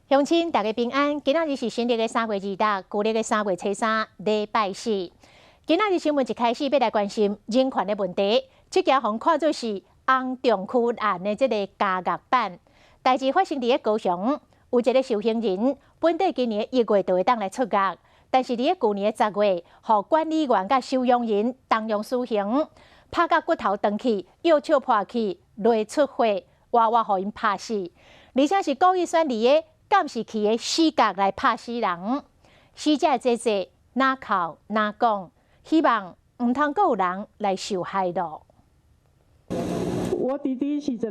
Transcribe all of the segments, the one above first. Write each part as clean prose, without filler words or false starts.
鄉親大家平安，今仔日是新曆的3月26，舊曆的3月初三，禮拜四。今仔日新聞一開始欲來關心人權的問題，這件予看做是洪仲丘案的這个加劇版。代誌發生佇咧高雄，有一个受刑人，本底今年1月就會當來出獄，但是佇咧舊年的10月，予管理員佮收容人動用私刑，拍甲骨頭斷去，藥笑破去，淚出血，活活予𪜶拍死，而且是故意選佇咧監視器的死角來拍死人。死者的姐姐若哭若講，希望毋通閣有人來受害咯。我弟弟是一个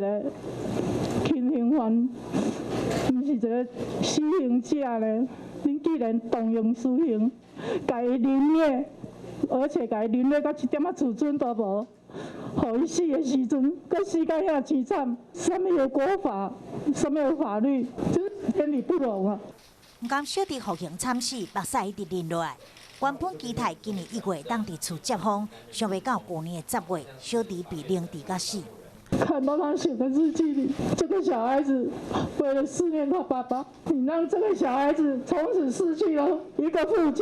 輕刑犯，毋是一个死刑者咧。恁既然動用私刑，共伊凌虐，而且共伊凌虐到一點仔自尊都無，予伊死的時陣，閣死甲遐淒慘。啥物的國法，啥物的法律，真天理不容啊！毋甘小弟服刑慘死，目屎一直淋落來。原本期待今年1月當佇厝接風，想袂到舊年的10月，小弟被凌遲到死。看到他寫的日記裡，這個小孩子為了思念他爸爸，你讓這個小孩子從此失去了一個父親。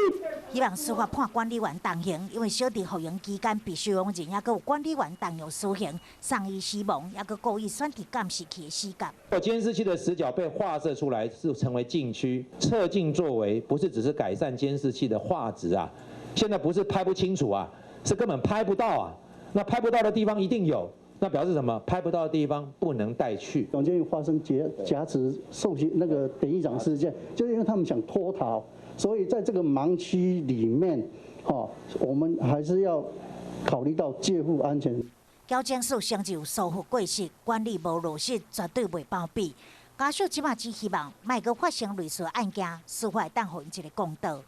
希望司法判管理員重刑，因為小弟服刑期間被收容人，抑閣有管理員動用私刑，送伊死亡，抑閣故意選佇監視器的死角。監視器的死角被劃設出來，是成為禁區。測鏡作為不是只是改善監視器的畫質啊，現在不是拍不清楚啊，是根本拍不到啊。那拍不到的地方一定有。那表示什麼？拍不到的地方不能帶去。總監獄發生挾持受刑那個典獄長事件，就是因為他們想脫逃，所以在這個盲區裡面，哈，我們還是要考慮到戒護安全。矯正署承認疏忽過失，管理無落實，絕對袂包庇。家屬這馬只希望，莫閣發生類似案件，司法會當予𪜶一个公道。